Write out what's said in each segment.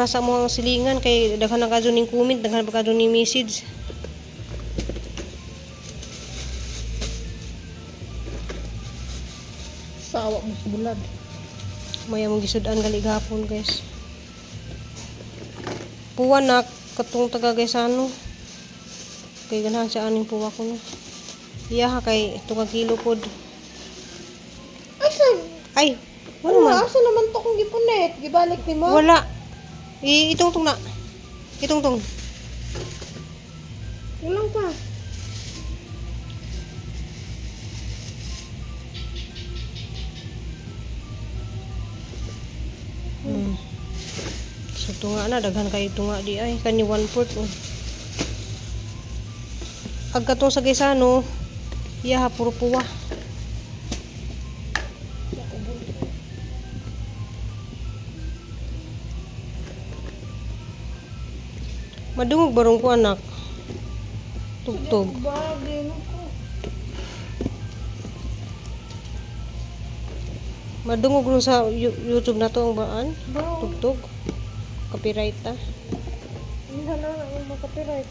sa mga silingan kay daghan na kadyo ning comment, daghan pa kadyo ning message. Sawa mo sa bulad. Maya mong gisudan gali gahapon, guys. Puwa na katong taga Gaysano. Kay ganahan siya aning puwa ko no. Iya ha kay tunga kilo pod. Ay, sa... Ay, wala Wala, man. asa naman to kung gipunit? Gibalik ni mo? Wala. I itong tong na. Itong tong. Kulang pa. So tunga na daghan kay tunga di ay kani 1/4 oh. Ag katong sa Gaysano, iya ha puro puwa. Madungog barong ko anak. Tugtog. Bagay no ko. Madungog ron sa YouTube na to ang baan. Bro, Tugtog. Copyright ta. hindi na ang mga copyright.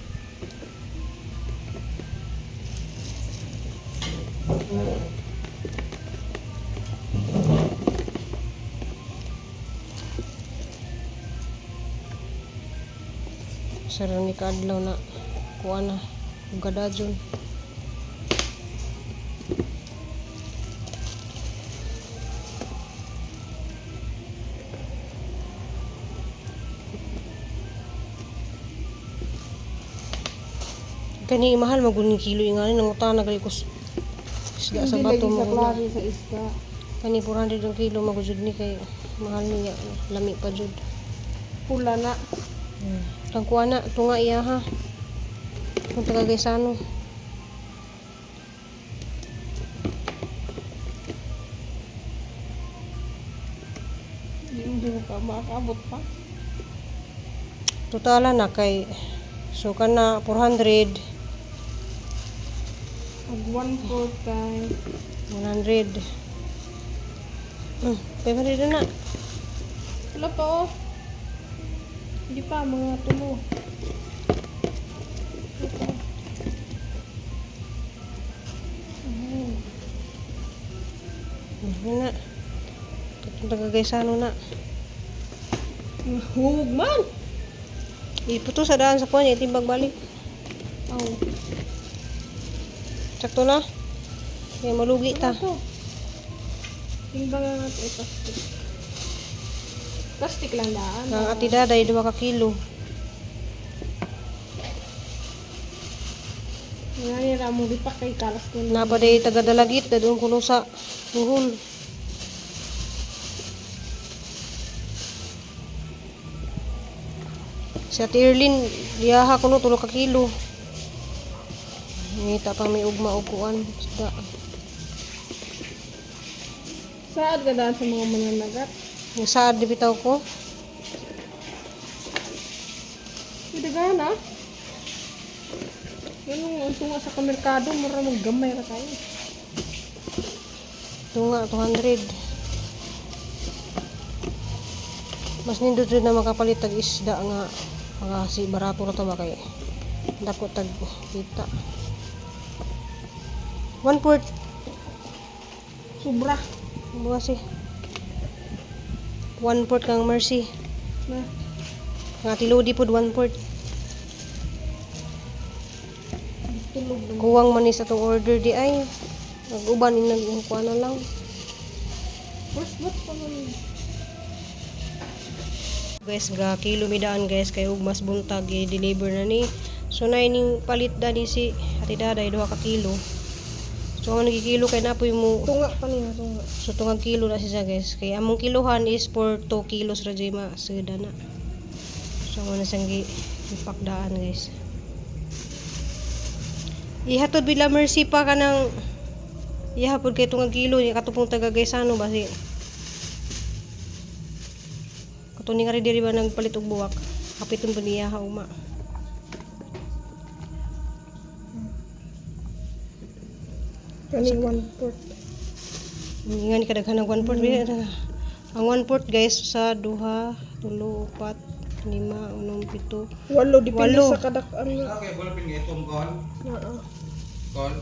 Sara ni kaadlaw na kuha na ug gadajon. Kani mahal maguning kilo ingani nangutana gali ko isda sa Hindi bato lagi mo sa klase sa isda. Kani 400 ang kilo magujud ni kay mahal niya lami pa jud. Pula na. Kag kuha na tunga iya ha. Kung taga Gaysano. Hindi mo ka makakabot pa. Totala na kay so kana 400 Ug 1/4 kay 100. 500 na na. Wala pa oh. Hindi pa, mga tulo. Wala pa. Yun na. Katong taga Gaysano na. Hug man! Iputo sa daan sa kuha niya itimbag balik. Aw. Sakto na. Kaya malugi ta. Ano to? Timbang nga natin ay plastic. Plastic lang daan. Ang ati daday 2 ka kilo. Nga nila mo di pa kay kalas ko na. Napa day taga Dalagit dadun kuno sa Tuhol. Si Ate Erlyn, diyaha kuno 3 ka kilo. Ngita pa may ugma og kuan isda. Saad ka daan sa mga mananagat? Ang saad di bitaw ko. Pwede ka na. Yan ang tunga sa kamerkado, mura maggamay ra tayo. Tunga 200. Mas nindot jud na makapalit tag isda nga mga si barato ra to ba kay dako tag kita. 1/4 Sobra. buwas si. 1/4 kang Mercy. Na. Nga tilodi pod 1/4. Tulog na. Kuwang man ni sa tong order di ay. Nag-uban ni nagkuha na lang. First batch pa man. Guys, ga kilo midaan guys kay ug mas buntag i-deliver na ni. So na ining palit da ni si Ate Daday 2 ka kilo. So ang nagikilo kay napoy mo Tunga pa niya, tunga. so tungag kilo na siya guys. Kay among kilohan is for 2 kilos ra jay ma seda na. So amo na siyang gi ipakdaan guys. Ihatod bila Mercy pa kanang iha pod kay tungag kilo ni katupong taga Gaysano ba si Kato ni nga rin diri ba nagpalit og buwak. Kapiton pa niya ha uma. Kani 1/4. Nga ni kadaghan ng 1/4. Ang 1/4 guys sa duha, tulo, upat, lima, unom, pito. Walo, depende Walo. sa kadak-an nga. Okay, ballpen nga itom call. Oo. Call.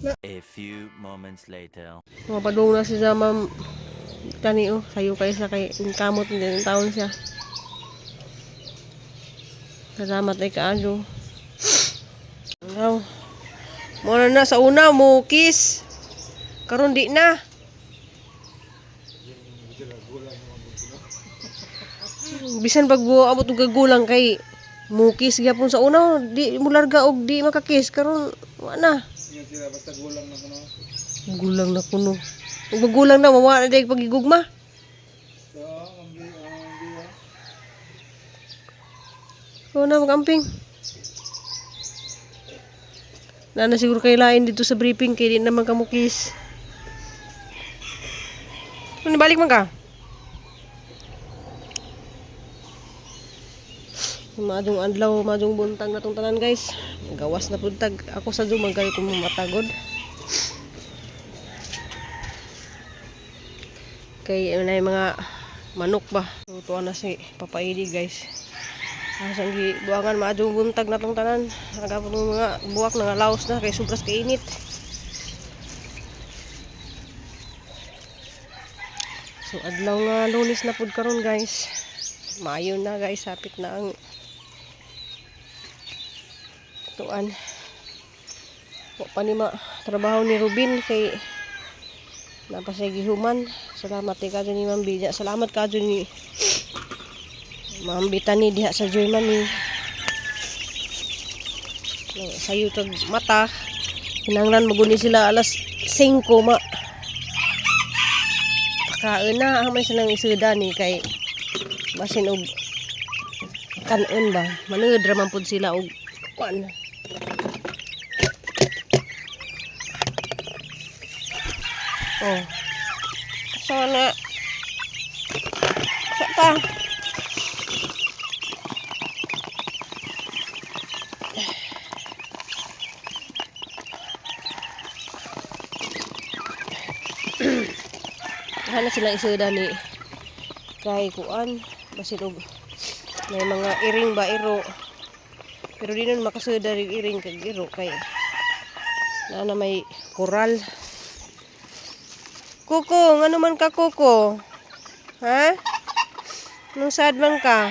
A few moments later. Mapadung na si ma'am kani oh, sayo kay sa kay kamot din ang taon siya. Salamat ay kaado. Ngaw. Muna na sa una mo kiss. Karon di na. Bisan pag abot og gagulang kay mukis gyapon sa una di mo larga og di makakiss karon wa na. Ingat sila basta gulang na kuno. Gulang na kuno. Ug magulang na mawa na day pagigugma. So, mambi, mambi. Ikaw na magamping. Na na siguro kay lain dito sa briefing kay di naman kamukis. Ano balik man ka? Maadong adlaw, maadong buntag na tong tanan guys. Gawas na puntag. Ako sa Zoom magkay ko matagod. Kay ano na yung mga manok ba. Tutuan na si Papa Edi guys. Asang gi buangan maadong buntag na tong tanan. Aga po ng mga buwak na nga laos na kay sobras kainit. So adlaw nga Lunes na pud karon guys. Mayo na guys, hapit na ang tuan. Wa pa ni ma trabaho ni Ruben kay napasay gihuman. Salamat kay kadyo ni Ma'am Bija. Salamat kadyo ni Ma'am Bitani diha sa Germany. Sayo tag mata. Kinanglan maguni sila alas 5 ma. Pakaon na ang may silang isuda ni kay basin og kanon ba. Manood ra man pud sila og kuan. Oh. Sana. Sa ta. Hana silang isuda ni kay kuan basin og may mga iring ba iro pero di nun makasuda rin iring kag iro kay na na may koral. Kuko, ngano man ka kuko? Ha? Nung sad man ka?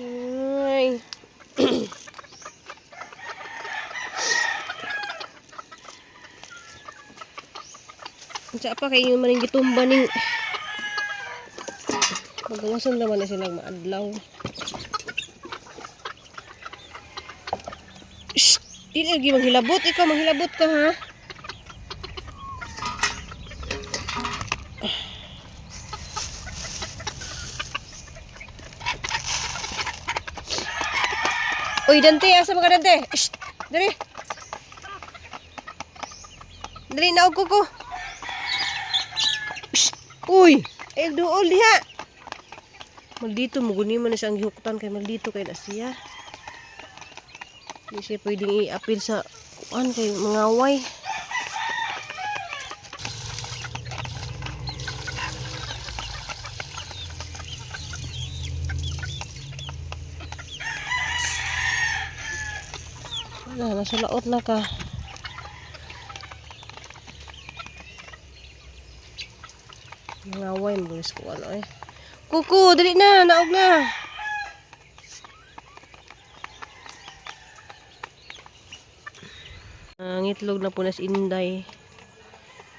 Ay. Unsa pa kay ingon man ning gitumba ning magawason naman na silang maadlaw. Shh! Di lagi manghilabot. Ikaw manghilabot ka ha? Uy, Dante, asa man ka Dante? Shh! Dali. Dali na ko ko. Shh! Uy, ay duol diha. Maldito mo guni man na siya ang gihuktan kay maldito kay na siya. Hindi siya pwedeng i-appeal sa kuan kay mangaway. Wala, nasa laot na ka. Mangaway, magulis ko ano eh. Kuku, dali na, naog na. Ang itlog na po nas Inday.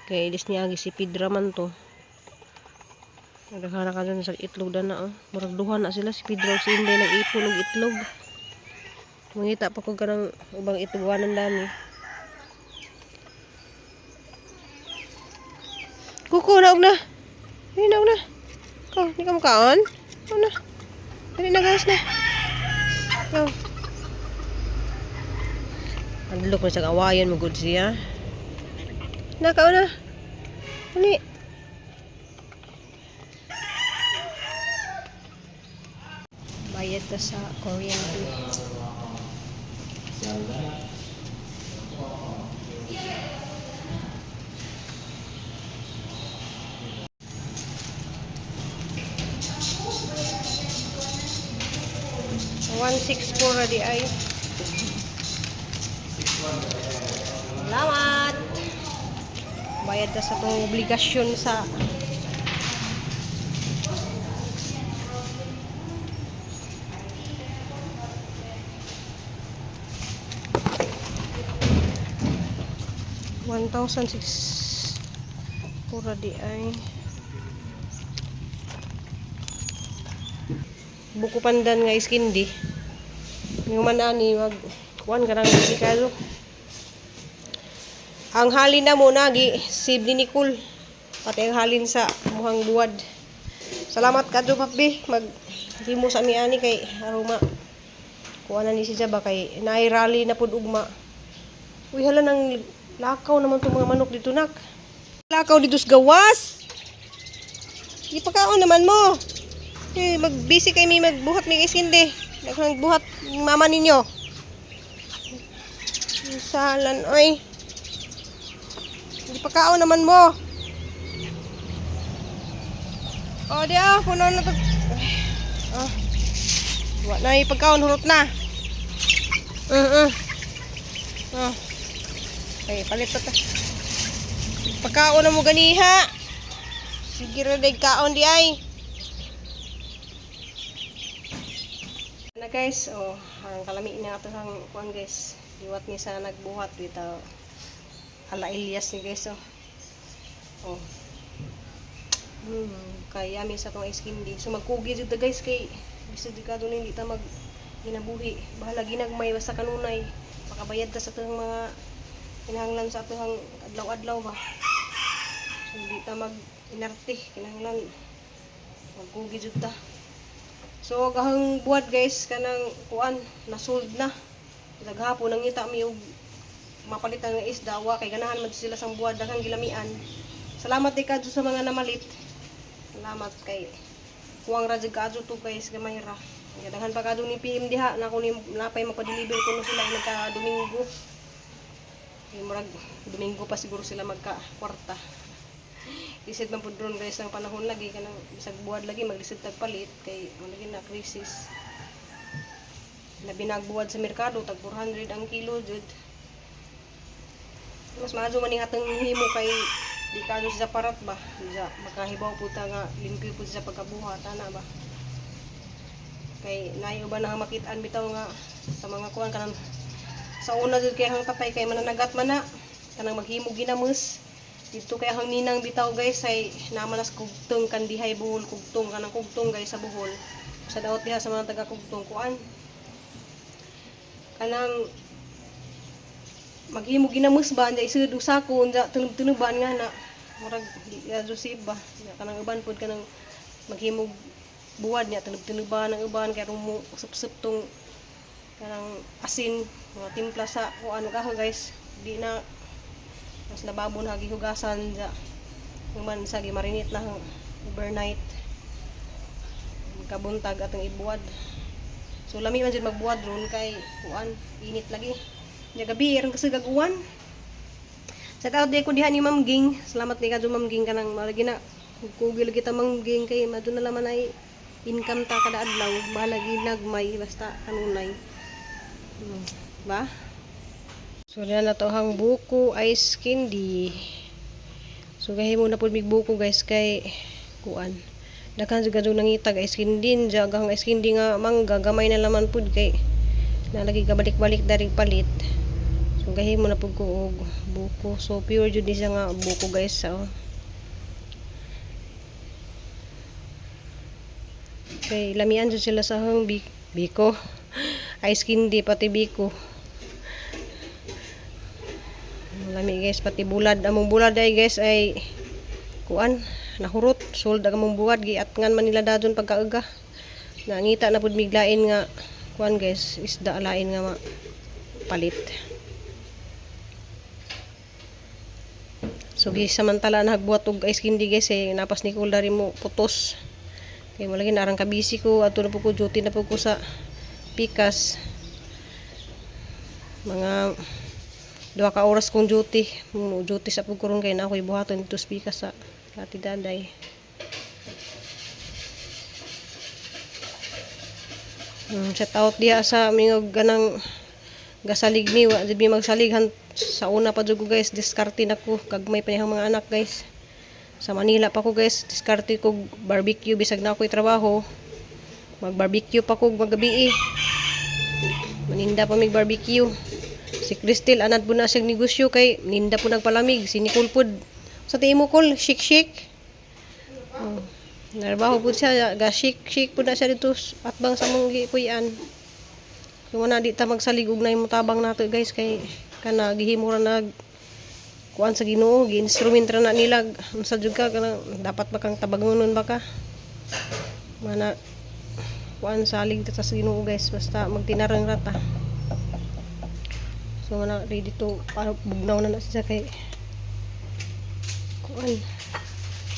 Kay ilis niya agi si Pidra man to. Nagkakara ka dun sa itlog na na oh. Murag duha na sila si Pidra ug si Inday nag-ipon og itlog. Mangita pa ko kanang ubang itugwanan dami. Kuku, naog na. Dali, naog na. Ikaw, hindi ka makaon? Naog na. Dali na, guys na. Go. Ang lok na sa kawayan mo, good siya. Nakaon na. Dali. Bayad ka sa Korean tea. 164 ra di ay. Salamat. Bayad na sa tong obligasyon sa 1,006 pura di ay. Buko pandan nga iskindi. Yung man ani mag kuan ka nang kayo. Ang halin na mo nagi save ni Nicole. Pati ang halin sa muhang buwad. Salamat kadto papi mag himo sa mi ani kay aruma. Kuan na ni siya ba kay naay rally na pud ugma. Uy, hala nang lakaw naman tong mga manok dito, nak. Lakaw dito sa gawas. Ipakaon naman mo. Eh, mag-busy kay mi magbuhat mi kay sinde. Daghang buhat yung mama ninyo. Salan oy. Ipakaon naman mo. O, di ah, puno na to. Oh. Wa na ipagkaon, hurot na. Oh. Ay, palit pa ta. Pagkaon na mo ganiha. Sige ra day kaon di ay. Na guys, oh, ang kalami na ato ang kuan guys. Liwat ni sa nagbuhat dito. Ala Elias ni guys, oh. Oh. Kay yummy sa tong ice candy. So magkugi jud ta guys kay bisag di ka hindi ta mag ginabuhi. Bahala ginagmay basta kanunay. Makabayad ta sa atong mga kinahanglan sa atong adlaw-adlaw ba. So hindi ta mag inarte kinahanglan magkugi jud ta. So gahang buhat guys kanang kuan nasold na. Naghapon nangita mi og mapalitan nga isda wa kay ganahan man sila sang buwad daghang gilamian. Salamat di kadto sa mga namalit. Salamat kay kuwang ra jud kaadto to guys gamay ra. Daghan pa kadto ni PM diha na ko ni napay magpa-deliver kuno sila nagka Domingo. Kay murag Domingo pa siguro sila magka kwarta. Lisod man pud ron guys ang panahon lagi kanang bisag buwad lagi maglisod tag palit kay mo lagi na crisis. Labi nagbuwad sa merkado tag 400 ang kilo jud. Mas maayo man ning atong himo kay di ka sa parat ba. Sa makahibaw po ta nga limpyo po sa pagkabuhat ana ba. Kay nayo ba na makitaan bitaw nga sa mga kuan kanang sa una jud kay hang tatay kay mananagat man na kanang maghimo ginamos dito kay hang ninang bitaw guys ay namanas kugtong kandihay Bohol, kugtong kanang kugtong guys sa Bohol sa daot diha sa mga taga kugtong kuan kanang maghimo ginamos ba nya isud usa ko nya tunob-tunoban nga na murag di ya Joseph ba nya kanang uban pod kanang maghimo buwad nya tunob-tunoban ang uban kay mo sup-sup tong kanang asin mga timpla sa kung ano ka guys di na mas lababo na gihugasan ja human sa gimarinate na overnight kabuntag atong ibuwad. So lami man jud magbuwad ron kay kuan init lagi nya gabi aron kasi gaguan. Shout out di ko diha ni Ma'am Ging. Salamat ni kadto Ma'am Ging kanang malagi na kugil kita Ma'am Ging kay madto na laman ay income ta kada adlaw. Bahala ginagmay basta kanunay. Ba? So diha na to ang buko ice candy. So gahimo na pud mig buko guys kay kuan. Daghan jud kadto nangitag ice candy dyan ang ice candy nga mangga gamay na laman pud kay nalagi ka balik-balik dari palit. So gahimo na pud ko og buko. So pure jud ni siya nga buko guys. So kay lamian jud sila sa hang biko. Ice candy pati biko. Lami guys pati bulad. Among bulad ay guys ay kuan nahurot sold ang among buwad giatngan man nila dadon pagkauga. Nangita na pud miglain nga kuan guys isda lain nga palit. So gisamantala na hagbuhat og ice candy guys eh napas ni Kul dari mo putos. Kay mo lagi narang kabisi ko adto na pud ko duty na pud ko sa pikas. Mga 2 ka oras kong duty. Mo duty sa pud ko ron kay na ako'y buhaton dito sa pikas sa Ati Daday. Shout out diha sa mingog ganang gasalig mi, wa jud mi magsalig sa una pa jud ko, guys, diskarte na ko, kagmay pa niyang mga anak, guys. Sa Manila pa ko, guys, diskarte ko barbecue bisag na ako'y trabaho. Mag barbecue pa ko magabi eh. Maninda pa mig barbecue. Si Cristel anad po na siyang negosyo kay ninda po nagpalamig. Si Nicole pod sa tiimo kol, shake shake. Oh. Narbaho po siya, ga shake shake po na siya dito atbang sa mong gipuy-an. So na di ta magsalig og nay mutabang nato, guys, kay kana gihimo ra nag kuan sa Ginoo, gi-instrument ra na nila. Unsa jud ka kanang dapat ba kang tabangonon ba ka? Mana kuan, salig ta sa Ginoo, guys, basta magtinarang ra ta. So mana ready to para bugnaw na na siya kay kuan.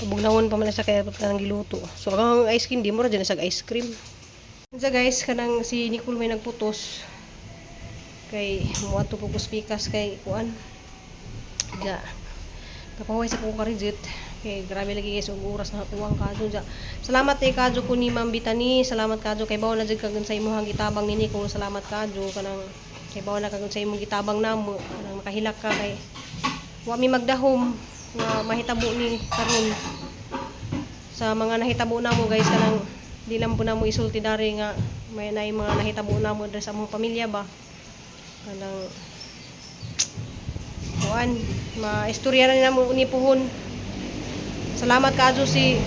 Pabugnawon pa man na siya kay dapat kanang giluto. So ang ice cream di mo ra dyan sa ice cream. Unsa, guys, kanang si Nicole may nagputos kay muadto po pikas kay kuan. Ja. Kapahuway sa kong karijit kay grabe lagi, guys, og oras na kuwang kadyo ja. Salamat kay kadyo ko ni Ma'am Bitani, salamat kadyo kay bawo na jud kag sa imong gitabang ni Nicole, salamat kadyo kanang kay bawo na kag sa imong gitabang namo kanang makahilak ka kay wa mi magdahom nga mahitabo ni karon sa mga nahitabo namo, guys, kanang di lang po namo isulti dari nga may naay mga nahitabo namo diri sa among pamilya ba, kanang kuan, maistorya na namo ni puhon. Salamat kaadyo si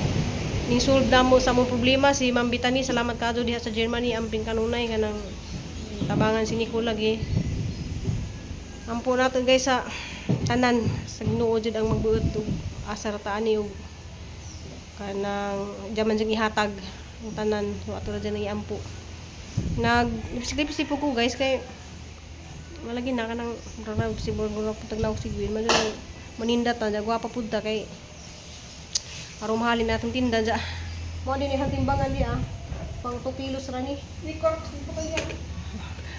ning solve namo sa among problema si Ma'am Bitani, salamat kaadyo diha sa Germany, amping kanunay kanang tabangan si Nicole lagi. Ampo nato, guys, sa tanan sa Ginoo jud ang magbuot og asa ra ta ani og kanang diyan man jud ihatag ang tanan. So ato ra dyan ang iampo. Nag lipstick po ko, guys, kay malagi na kanang murag siguro murag putag na og si Gwen man jud maninda ta ja, gwapa pud ta kay aron mahalin natong tinda ja. Mo din ihang timbangan di ah, pang 2 kilos ra ni. Record ko pa yan.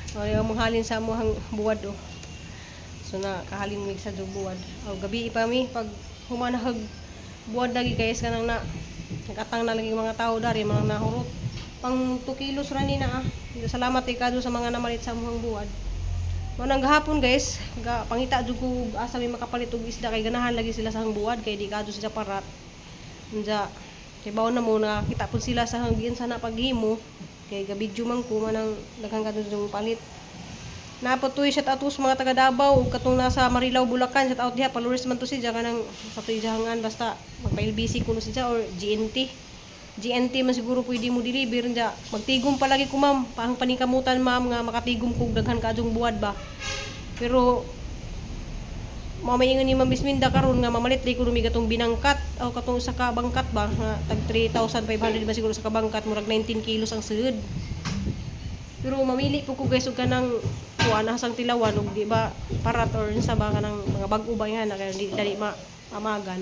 Sorry, ang halin sa amuhang buwad oh. So na kahalin mig sa jug buwad. O gabi pa mi pag humanahag buwad lagi, guys, kanang na nagatang na lagi mga tao dari mga nahurot. Pang 2 kilos ra ni na ah. Salamat kay kadyo sa mga namalit sa amuhang buwad. Mao nang gahapon, guys, ga pangita jud ko og asa may makapalit og isda kay ganahan lagi sila sa buwad kay di kadyo sila parat. Unja kay bawon na mo nakakita pud sila sa hanggian sana paghimo kay gabidyo man ko manang daghan kadyo jud palit. Napotoy shout out sa mga taga Davao ug katong nasa Marilao, Bulacan, shout out diha, followers man to si kanang sa tuig hangan, basta magpa LBC kuno siya or GNT. GNT man siguro pwede mo deliver diya. Magtigom palagi ko, ma'am, pahang paningkamutan, ma'am, nga makatigom kog daghan kaadjong buwad ba. Pero mao may ingon ni Ma'am Bisminda karon nga mamalit di ko lumiga katong binangkat o katong sa kabangkat ba nga tag 3,500 ba siguro sa kabangkat, murag 19 kilos ang sud. Pero mamili po ko, guys, og kanang kuan hasang tilawan ug di ba parat or unsa ba kanang mga bag-o ba nga na kay di dali ma amagan.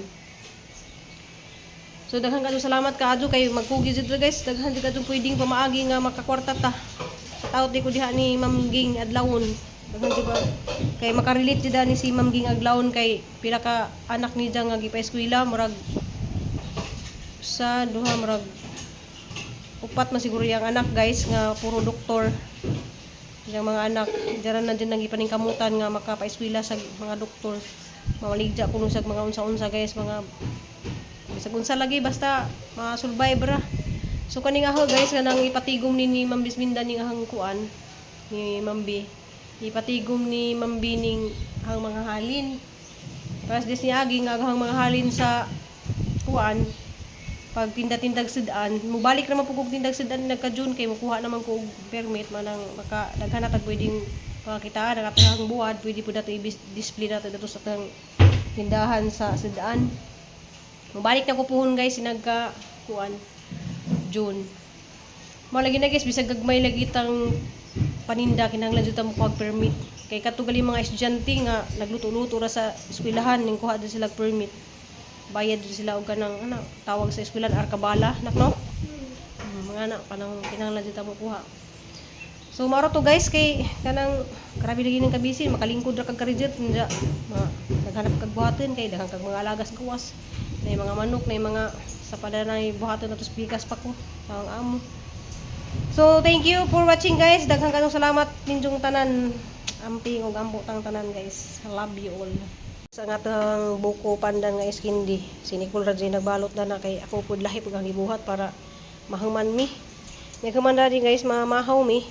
So daghan kaadyo salamat kaadyo kay magkugi jud ra, guys. Daghan jud kaadyo pwedeng pamaagi nga makakwarta ta. Shout out di ko diha ni Ma'am Ging Adlawon. Daghan jud ba kay makarelate jud ani si Ma'am Ging Adlawon kay pila ka anak ni nga gipa-eskwela, murag sa duha, murag upat man siguro yang anak, guys, nga puro doktor yang mga anak. Diyan na din nang ipaningkamutan nga makapaeskwela sa mga doktor, mamaligya kuno sa mga unsa-unsa, guys, mga bisag unsa lagi basta ma-survive ra. So kani nga ho, guys, kanang ipatigom ni Ma'am Bisminda ning ahang kuan ni Ma'am B, ipatigom ni Ma'am B ning ang mga halin. Tapos dis niagi nga ang mga halin sa kuan pag tinda-tindag sudan, mubalik naman po kog tindag sudan nagka June kay mukuha naman ko og permit manang maka daghan na tag pwedeng pakakitaan nakatahang buwad, pwede po dato i-display nato dato sa tang tindahan sa sudan. Mubalik na ko puhon, guys, nagka kuan June. Mao lagi na, guys, bisag gagmay lagi tang paninda, kinahanglan jud ta mo kuha og permit kay katugali mga estudyante nga nagluto-luto ra sa eskwelahan ning kuha jud sila og permit, bayad jud sila og kanang ano tawag sa eskwelahan, arkabala nak no. Mga anak panang kinahanglan jud ta mo kuha. So maro to, guys, kay kanang grabe lagi ning kabisi, makalingkod ra kag karidjet nya ma naghanap kag buhaton kay daghan kag mga alagas gawas na mga manok na mga sa padanay buhaton na tos bigas pa ko sa ang amo. So, thank you for watching, guys. Daghang kanong salamat ninyong tanan. Amping ug ampo tang tanan, guys. Love you all. Sa nga atong buko pandan nga iskindi. Si Nicole ra jud nagbalot na na kay ako pud lahi pud ang gibuhat para mahuman mi. Naghuman ra din, guys, mamahaw mi.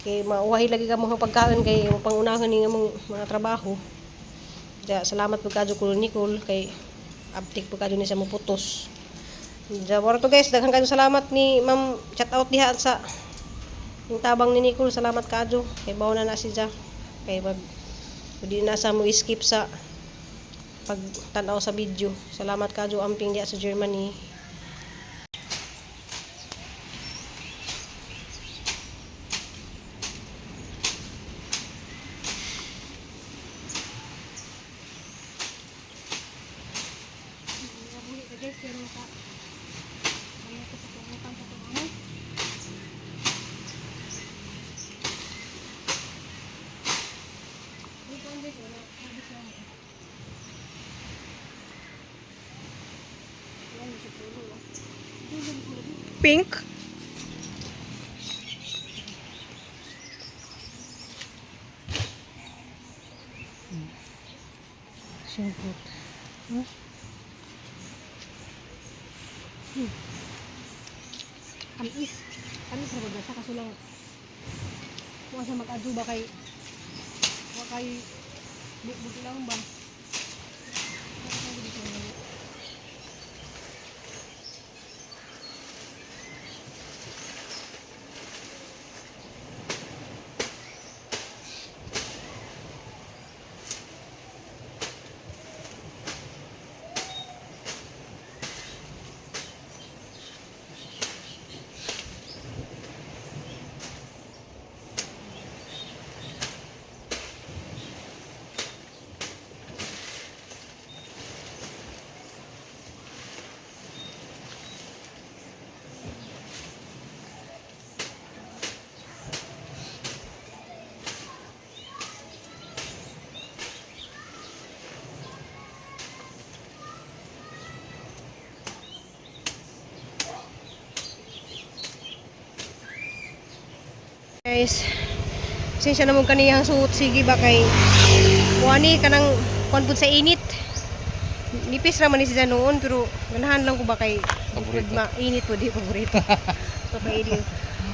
Kay mauwahi lagi ka mga pagkaon kay pangunahon ni among mga trabaho. Ja, salamat pud kadyo ko Nicole kay abtik pud kadyo ni sa muputos. Ja, mora to, guys, daghan kayo salamat ni Ma'am, shout out diha sa yung tabang ni Nicole, salamat kadyo. Kay bawo na na si Ja. Kay mag di na sa mo skip sa pagtanaw sa video. Salamat kadyo amping diha sa Germany. Nabuhi ka, guys, pero ka ayaw ko sa pangutang sa tumangan. Dito ang guys, wala. Habis na ako. Wala na siya pulo, no? Dulo, dulo. Pink. Siyempre. Huh? Kamis. Kamis ra ba siya kaso lang wa siya mag-adyo ba kay wa kay di buti lang ba. Guys, pasensya na mo kaniyang suot sige ba kay kuani kanang kuan pud sa init. Nipis ra man ni siya noon pero ganahan lang ko ba kay Paborito. mainit po di paborito. So paidi.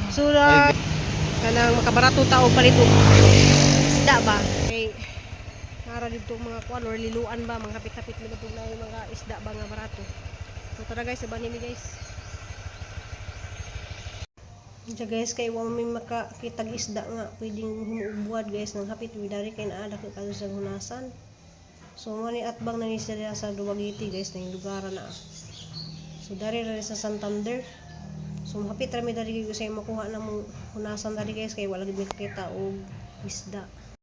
So na kanang makabarato ta og palit og isda ba kay nara dito ang mga kuan or liluan ba mga hapit-hapit mi na na yung mga isda ba nga barato. So tara, guys, saban ni guys. Diya, guys, kay wa may makakitag isda nga pwedeng himuubuad, guys, nang hapit mi dari kay naa dako kayo sa hunasan. So mo ni atbang na ni siya sa Dumaguete, guys, na yung lugar na. So dari ra ni sa Santander. So hapit ra mi dari gyud sa makuha na mo hunasan dari, guys, kay wala gid mi kakita og isda.